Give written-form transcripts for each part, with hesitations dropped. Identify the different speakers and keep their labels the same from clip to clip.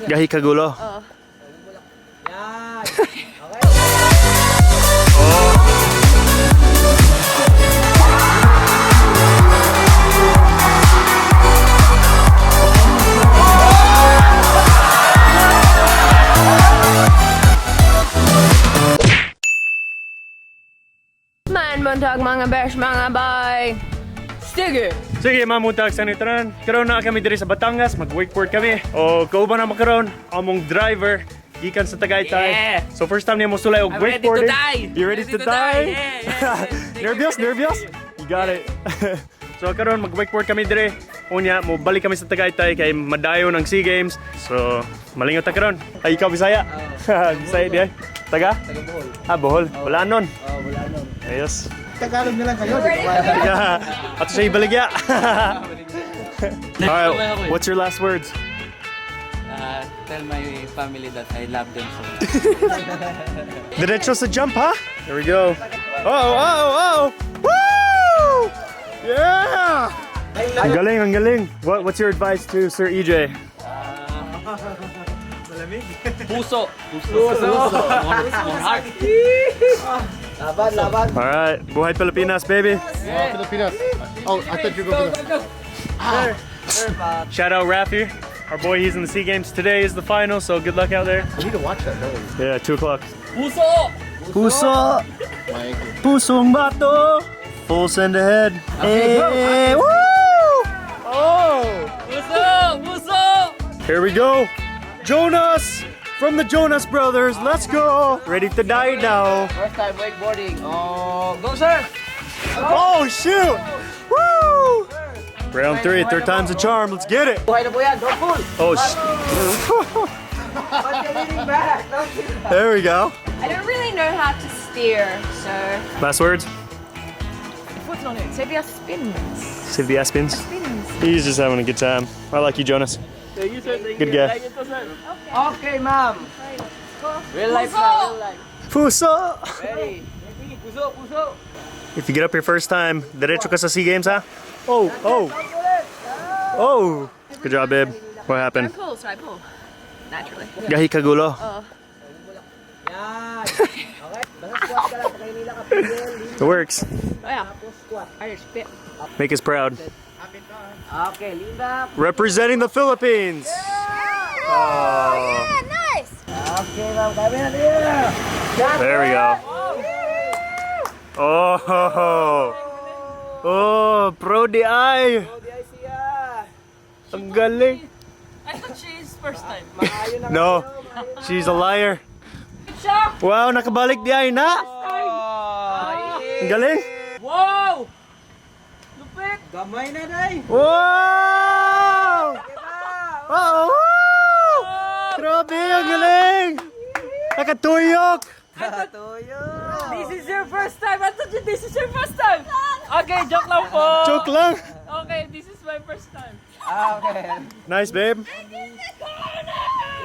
Speaker 1: Gahi kagulo.
Speaker 2: Oh.
Speaker 3: Yan.
Speaker 1: Oh.
Speaker 2: Maayong buntag, mga besh, mga bay. Sige!
Speaker 1: Sige, mamutag sa nitran. Karon na kami diri sa Batangas, mag-wakeboard kami. O kauban na mo karon, among driver gikan sa Tagaytay.
Speaker 3: Yeah.
Speaker 1: So first time niya mo sulay og
Speaker 3: I'm ready to
Speaker 1: wakeboarding.
Speaker 3: die.
Speaker 1: You ready to die?
Speaker 3: Yeah.
Speaker 1: Nervous, nervous? You got it. So karon mag-wakeboard kami dire. Unya mo balik kami sa Tagaytay kay madayo ng SEA Games. So malingaw ta karon. Ay, ikaw Bisaya. Bisaya di ay. Taga?
Speaker 3: Taga Bohol.
Speaker 1: Ah, Bohol. Wala nun.
Speaker 3: Oh, wala nun.
Speaker 1: Ayos.
Speaker 4: Tagalog na lang kayo, di ba?
Speaker 1: Ato siya ibaligya. Alright, what's your last words?
Speaker 5: Tell my family that I love them so much.
Speaker 1: Diretso sa jump, ha? Here we go. Oh! Woo! Yeah! Ang galing, ang galing. What's your advice to Sir E EJ?
Speaker 5: Puso! Puso! Puso! More heart!
Speaker 3: Laban, laban.
Speaker 1: All right, buhay Pilipinas, baby.
Speaker 4: Pilipinas. Oh, I thought you were going to
Speaker 1: Shout out Rafi. Our boy, he's in the SEA Games. Today is the final, so good luck out there.
Speaker 4: We need to watch that, don't we?
Speaker 1: Yeah, 2 o'clock.
Speaker 5: Puso!
Speaker 1: Puso!
Speaker 4: My ankle.
Speaker 1: Pusong bato! Full send ahead. Hey, woo! Oh!
Speaker 5: Puso! Puso!
Speaker 1: Here we go. Jonas from the Jonas Brothers. Let's go. Ready to die now.
Speaker 3: First time wakeboarding. Oh, go, sir!
Speaker 1: Oh, shoot. Woo! Round three, third time's a charm. Let's get it.
Speaker 3: Buhay na po yan. Don't pull.
Speaker 1: Oh,
Speaker 3: But you're leaning back. Don't lean back.
Speaker 1: There we go.
Speaker 2: I don't really know how to steer, so.
Speaker 1: Last words.
Speaker 2: What's on it? Save your spins.
Speaker 1: Save the Aspens.
Speaker 2: Spins.
Speaker 1: He's just having a good time. I like you, Jonas.
Speaker 3: Thank you, sir. Thank
Speaker 1: Good
Speaker 3: you.
Speaker 1: guy.
Speaker 3: Thank you, sir. Okay, ma'am. Real life na, real life.
Speaker 1: Puso.
Speaker 3: Ready. Puso, puso.
Speaker 1: If you get up your first time, diretso ka sa SEA Games, huh? Oh. Good job, babe. What happened?
Speaker 2: Pull, so I pull. Naturally.
Speaker 1: Gahi kagulo.
Speaker 3: Yan. Okay. Basta squat ka lang. Pakainila ka. Pigil.
Speaker 1: It works.
Speaker 2: Oh yeah.
Speaker 3: Tapos squat.
Speaker 2: I just spit.
Speaker 1: Make us proud.
Speaker 3: Okay, lean back.
Speaker 1: Representing the Philippines. Oh.
Speaker 2: Yeah, nice!
Speaker 3: Okay, ma'am. Kaya na there.
Speaker 1: There we go. Oh, oh, pro diay.
Speaker 3: Oh, di ay siya.
Speaker 1: Ang galing.
Speaker 5: I thought she's first time.
Speaker 3: Maayo na
Speaker 1: No,
Speaker 3: kayo, maayo na.
Speaker 1: she's a liar. Wow, nakabalik diay na.
Speaker 3: Oh,
Speaker 1: Ang galing.
Speaker 5: Wow! Lupit!
Speaker 3: gamay na, day.
Speaker 1: Wow! Oh, woo! Grabe, ang galing. Nakatuyok.
Speaker 3: Katuyo.
Speaker 5: This is your first time! I thought you, this is your first time! Okay, joke lang po!
Speaker 1: Joke lang.
Speaker 5: Okay, this is my first time.
Speaker 3: Ah, okay.
Speaker 1: Nice, babe.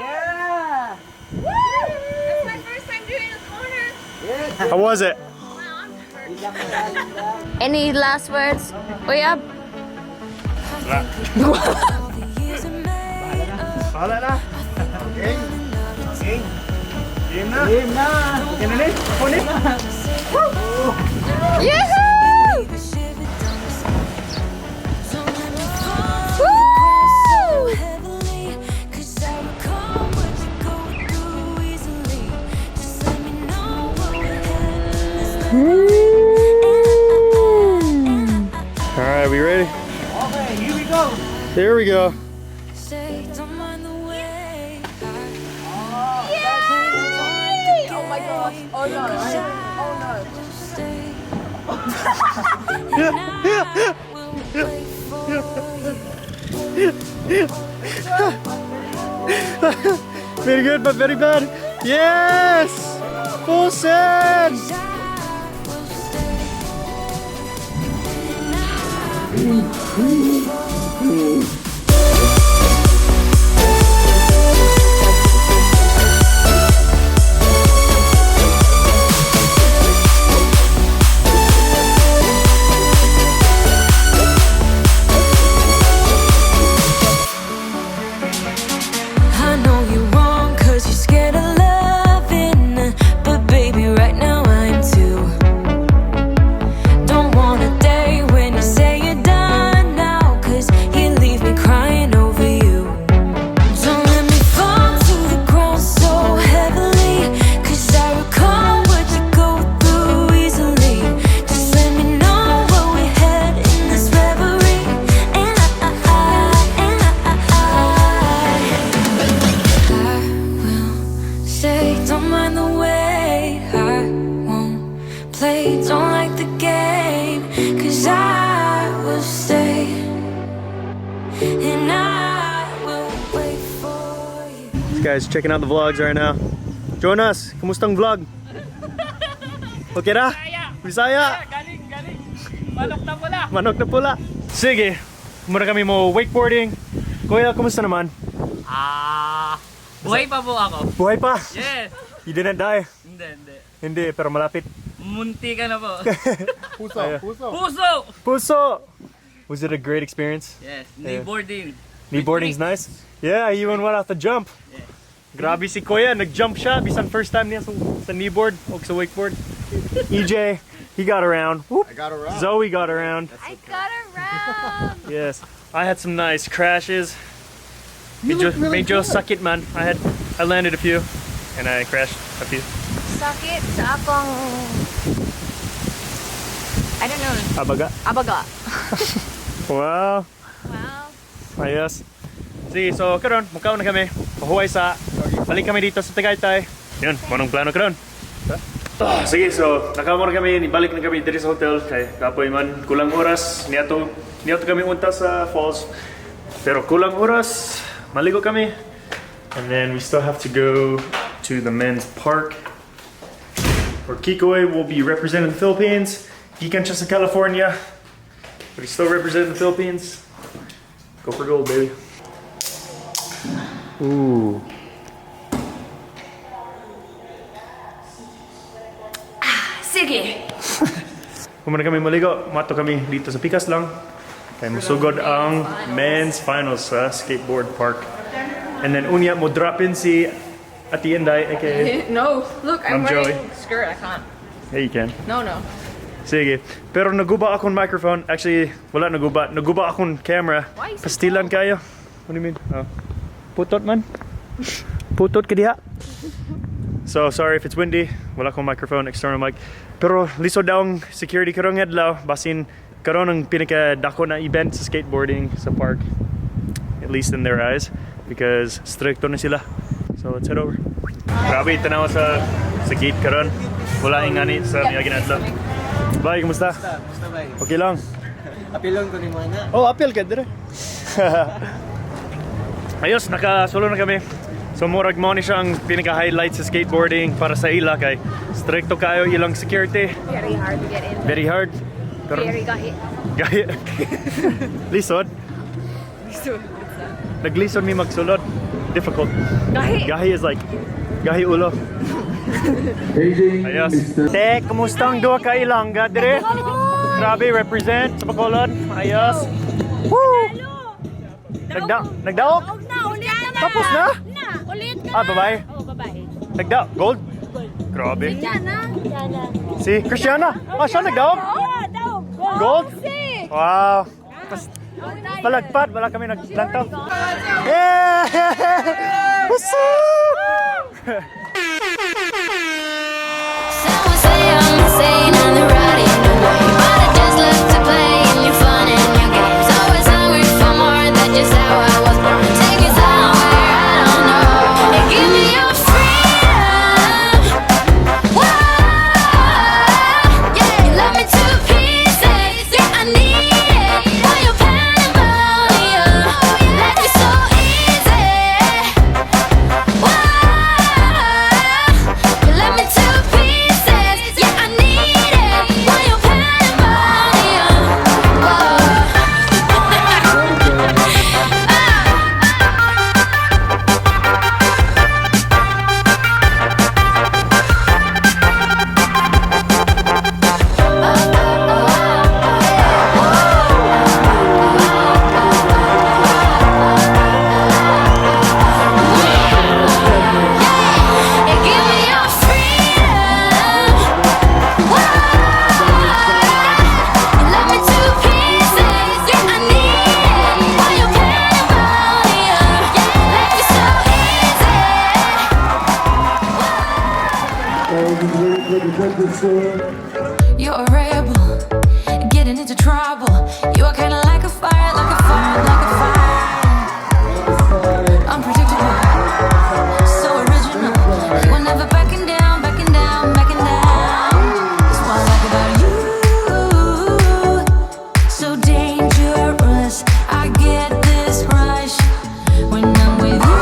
Speaker 3: Yeah.
Speaker 2: Woo! That's my first time doing a corner.
Speaker 3: Yes.
Speaker 1: How was it?
Speaker 2: Any last words? Oh yeah.
Speaker 1: Bahala na. Game. Game. Game na.
Speaker 3: Game na.
Speaker 1: Okay na ni. Ako ni.
Speaker 2: Yahoo! Woo!
Speaker 1: All right, we ready?
Speaker 3: Okay, here we go.
Speaker 1: Here we go.
Speaker 2: Yay! Oh my gosh. Oh no. Oh
Speaker 1: Very good, but very bad. Yes! Full send!
Speaker 6: I know you
Speaker 1: This guy's checking out the vlogs right now. Jonas, kumusta ang vlog? Okay ra? Bisaya!
Speaker 5: Galing, galing. Manok na pula.
Speaker 1: Manok na pula. Sige, muna kami mo wakeboarding. Kuya, kumusta naman?
Speaker 5: Ah, buhay pa po ako.
Speaker 1: Buhay pa?
Speaker 5: Yes.
Speaker 1: You didn't die?
Speaker 5: Hindi, hindi.
Speaker 1: Hindi, pero malapit.
Speaker 5: Munti ka na po.
Speaker 4: Puso, puso.
Speaker 5: Puso!
Speaker 1: Puso! Was it a great experience?
Speaker 5: Yes,
Speaker 1: Yeah.
Speaker 5: kneeboarding.
Speaker 1: Kneeboarding's nice. Yeah, he even went off the jump. Grabe si Kuya, nag-jump siya. Bisan first time niya sa kneeboard o sa wakeboard. EJ, he got around. Whoop.
Speaker 4: I got around.
Speaker 1: Zoe got around.
Speaker 2: I got around.
Speaker 1: Yes. I had some nice crashes.
Speaker 4: You
Speaker 1: Medyo,
Speaker 4: look really
Speaker 1: medyo
Speaker 4: good.
Speaker 1: sakit man. I landed a few and I crashed a few.
Speaker 2: Sakit sa akong, I don't know.
Speaker 1: Abaga.
Speaker 2: Abaga.
Speaker 1: Wow.
Speaker 2: Wow.
Speaker 1: Ayos. Sige, so karon mukaon na kami. Pahuway sa balik kami dito sa Tagaytay. Yun, manong plano karon. Ah, sige, so nakamor kami, nibalik na kami diri sa hotel kay kapoy man kulang oras niato kami unta sa falls. Pero kulang oras, maligo kami. And then we still have to go to the men's park where Kikoy will be representing the Philippines. Gikan siya sa California, but he's still representing the Philippines. Go for gold, baby. Ooh.
Speaker 2: Sige.
Speaker 1: Kumana kami maligo, mato kami dito sa Pikas lang. Kay musugod ang men's finals sa skateboard park. And then unya mo drop in si Ate Inday, aka
Speaker 2: No, look, I'm
Speaker 1: I'm
Speaker 2: wearing
Speaker 1: Joey.
Speaker 2: skirt. I can't.
Speaker 1: Hey, you can.
Speaker 2: No.
Speaker 1: Sige. Pero naguba akong microphone. Actually, wala naguba. Naguba akong camera.
Speaker 2: Why is it
Speaker 1: Pastilan kayo. What do you mean? Oh. Putot man. Putot ka diha. So, sorry if it's windy. Wala akong microphone, external mic. Pero lisod daw ang security karong adlaw. Basin karon ang pinaka-dako na event sa skateboarding sa park. At least in their eyes. Because stricto na sila. So, let's head over. Grabe, tanaw sa gate karon. Wala ingani sa miyagin adlaw. Bye, kumusta?
Speaker 3: Basta ba?
Speaker 1: Okay lang.
Speaker 3: Apilon ko ni mga.
Speaker 1: Oh, apil ka dire. Ayos, nakasulo na kami. So murag mo ni siya ang pinaka-highlight sa skateboarding para sa ila kay stricto kayo ilang security,
Speaker 2: Very hard to get in.
Speaker 1: very hard. Pero
Speaker 2: Very gahi.
Speaker 1: gaya. Lisod. Naglisod mi magsulod. Difficult.
Speaker 2: Gahi.
Speaker 1: Gahi is like gahi ulo. Ayos. Te, kumusta ang duha ka Ilongga dire? Grabe represent sa Bacolod. Ayos. Woo! Nagdaok?
Speaker 6: Na, ulit na.
Speaker 1: Tapos na?
Speaker 6: Na, ulit ka
Speaker 1: Ah, babae.
Speaker 6: Oh, babae.
Speaker 1: Nagdaok? Gold? Grabe.
Speaker 6: Jana. Jana.
Speaker 1: Si Christiana. Ah, siya nagdaok?
Speaker 6: Yeah, daw.
Speaker 1: Gold?
Speaker 6: Sick.
Speaker 1: Wow. Pas palagpad, wala kami naglantaw. Yeah! What's up?
Speaker 7: Some would say I'm insane and they're right in a way, but I just love to play in your fun and your games. Always hungry for more, that's just how I was born. Take me somewhere I don't know and give me your freedom. Whoa, yeah, you love me to pieces. Yeah, I need it. Boy, you're pandemonium. Life is so easy. Whoa, you love me to pieces. Yeah, I need it. Boy, you're pandemonium. Whoa. And give me your freedom. Whoa, you love me to pieces. Yeah, I need it. Boy, you're pandemonium. Yeah, life is so easy. You're a rebel, getting into trouble. You are kinda like a fire, like a fire, like a fire. Unpredictable, so original. You are never backing down, backing down, backing down. That's what I like about you. So dangerous. I get this rush when I'm with you.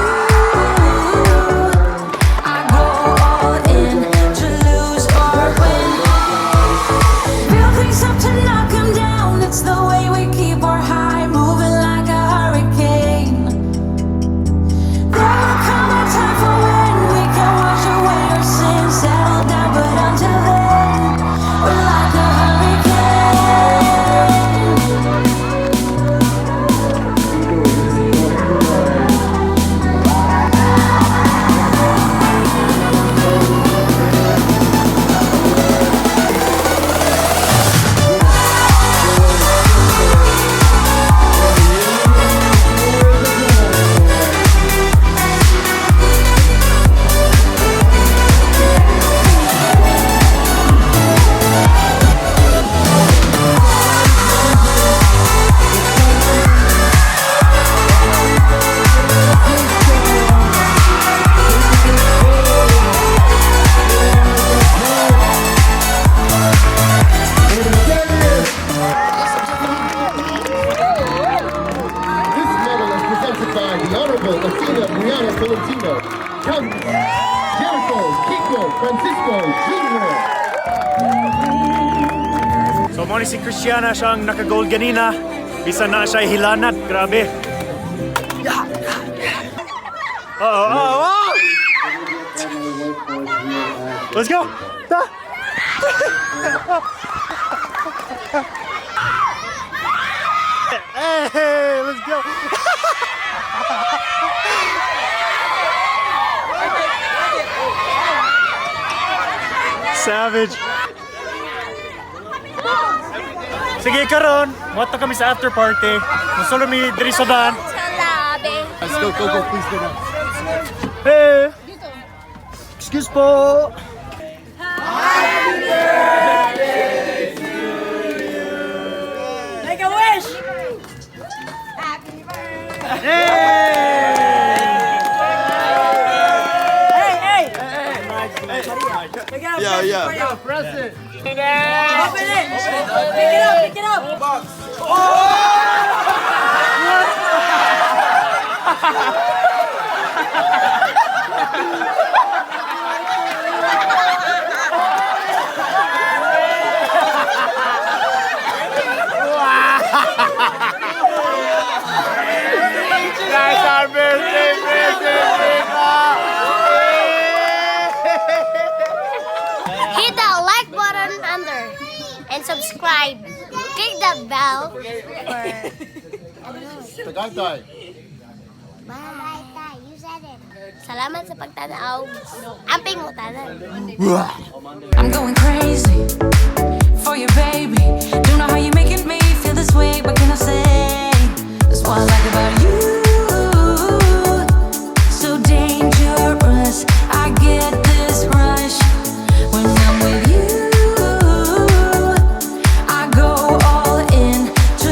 Speaker 4: Calvin, Jericho, Kiko, Francisco Jr.
Speaker 1: So mo ni si Christiana, siyang naka-gold ganina. Bisan na siya hilanat, grabe. Oo, oo, oo! Let's go! Ta! Hey, let's go! Savage. Sige karon, moadto kami sa after party. Musulo mi diri sa van.
Speaker 6: Sa labi.
Speaker 4: Let's go, go, go, please go now.
Speaker 1: Hey! Excuse po!
Speaker 5: Make a wish!
Speaker 1: Yay!
Speaker 5: Hey, hey! Yeah.
Speaker 3: Present.
Speaker 5: Open it! Pick it up, pick it up!
Speaker 1: That's our birthday present,
Speaker 6: Hit that like button under and subscribe. Click that bell for
Speaker 4: Tagaytay.
Speaker 6: Bye. You said it. Salamat sa pagtanaw. Amping mo tanan.
Speaker 7: I'm going crazy for you, baby. Don't know how you're making me feel this way, but can I say that's what I like about